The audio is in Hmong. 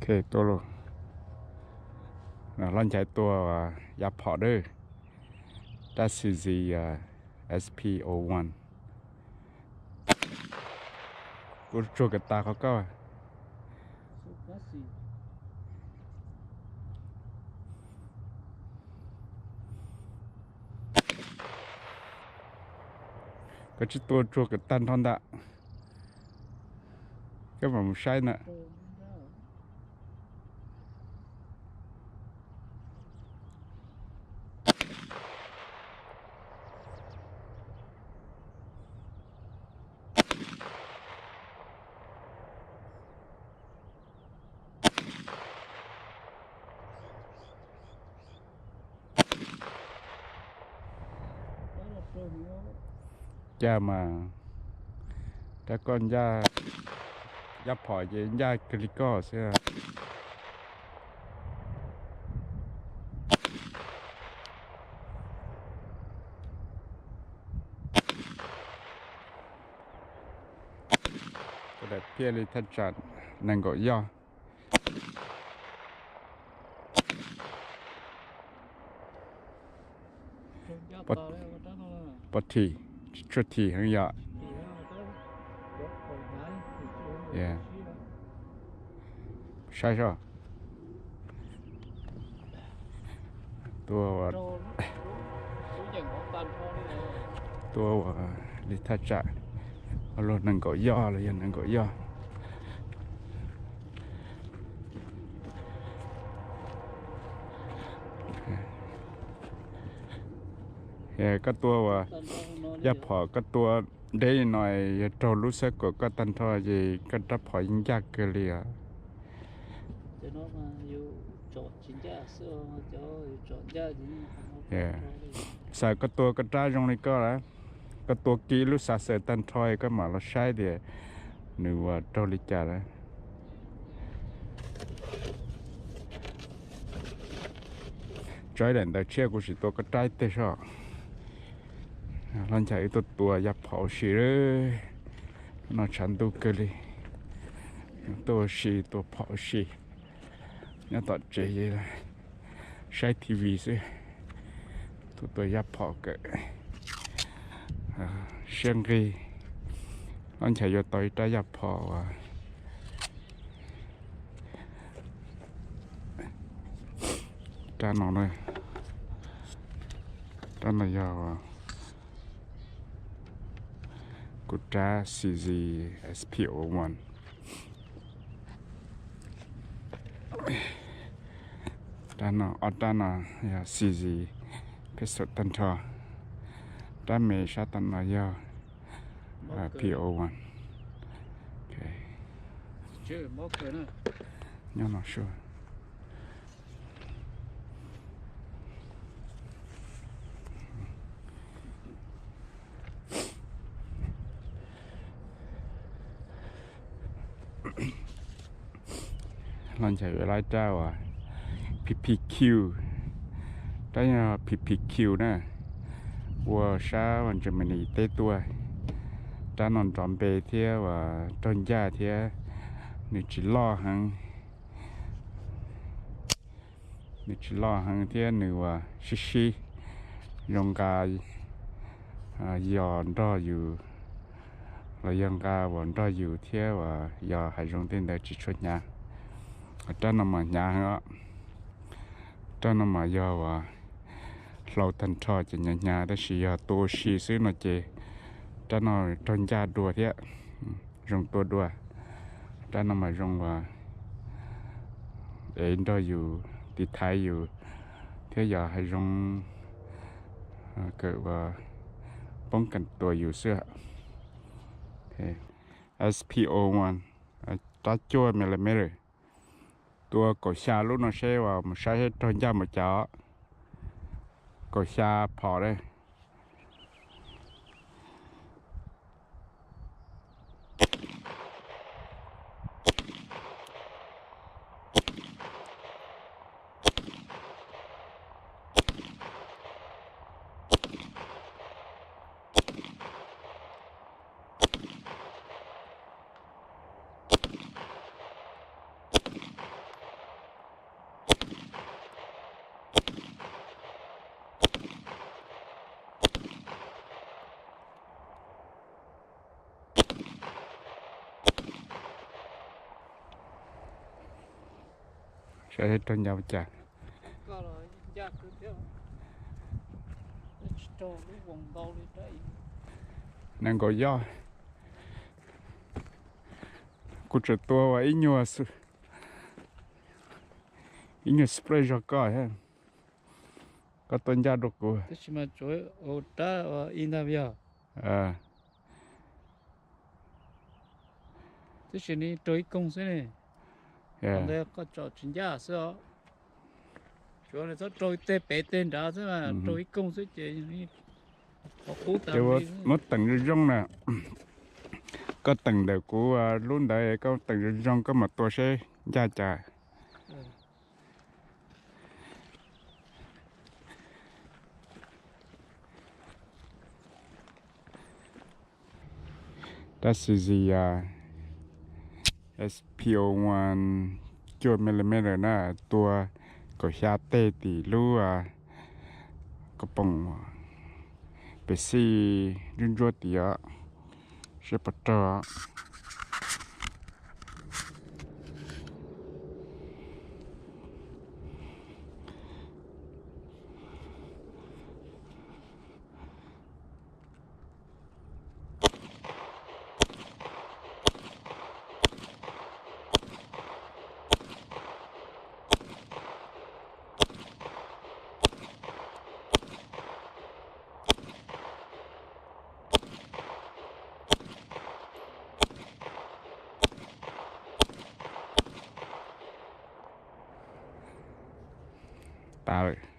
Ok, tua los. Los ncaim tua yav phom dab, dab C Z S P O one. Kuv tsuag kawg tas qhov koj. Koj tsis tua tsuag kawg tag nrho ntag. Koj mam mus saib ntag. Cas mas, rab koj ncaj, ncaj phom ces ncaj kawg li koj xwb. Koj daim phiaj li thaj tsam nees nkaum yoj. Pov thim, tshuaj thim heev yom. Saib soj. Tua ua, tua ua li thaj tsam luag nees nkaum yoj los yog nees nkaum yoj. Koj tua ua yaj phom, koj tua deb li no yog raug lub xab kaum koj tag nrho ces koj rab phom yeej ncaj kawg li os. Xav koj tua koj rab zoo li koj lawm, koj tua kiag lub xav xaws tag nrho koj mam los saib tias nws ua raug li cas lawm. Tso ib daim ntawv tshiab kuv sim tua koj rab ib teg soj. Los ncaim wb tuaj tua yaj phom ua si. No tshav ntuj kawg li, tuaj ua si tua phom ua si. Nyob tom tsev saib T V xwb. Tuaj tua yaj phom kawm siab nqig. Los ncaim yuav tau ib rab yaj phom uas rab no, rab no yog kuv rab C Z S P O one. Rab no, ob rab no yog C Z pistol tag nrho. Rab me sab tom no yog P O one. Nyob no sua. Los ncaim yuav tau rab uas P P Q, rab yog P P Q na, ua sab Germany teb tuaj. Rab no nrov npe thiab uas raug ncaj thiab nws tsis loj heev. Nws tsis loj heev thiab nws uas sib sib zoo nqa, yog nrog yus los yog nqa uas nrog yus thiab uas yog hav zoov tej ntawd tsis tshua hnyav. Rab no mas hnyav heev os. Rab no mas yog uas hlau tag nrho ces hnyav hnyav, tab sis yog tua ua si xwb no ces rab no raug ncaj dua thiab zoo tua dua. Rab no mas zoo uas ev nrog yus tiv thaiv yus thiab yog hav zoov kawm uas poob kam tua yus xwb. S P O one, rab cuaj millimeter. Tua kaum xya lub no seb uas mus saib seb raug ncaj mus cas os. Kaum xya phom lawm. Saib rau ncaj cas. Nees nkaum yoj. Kuv tseem tua ua ib nyuag, ib nyuag spray zog koj thiab, koj tuaj ncaj dua kuv. Tab sis mas tsuav ua rab ib ntag yog. Tab sis nws raug ib koog xwb ne. Ntawd koj tsom tsis ncaj xwb os. Tsuav nws txhob raug tej pem tej nrad xwb, raug ib koog xwb ces qub tas. Muab teem zoo zoo na. Koj teem ntawm kuv lub ntawd, koj teem zoo zoo koj mam tua seb ncaj cas. Tab sis xis yog S P O one cuaj millimeter na, tua kaum xya teg tim lub kob poom pes xij ntsuab ntsuab tim os, seb puas raug. Tas lawm.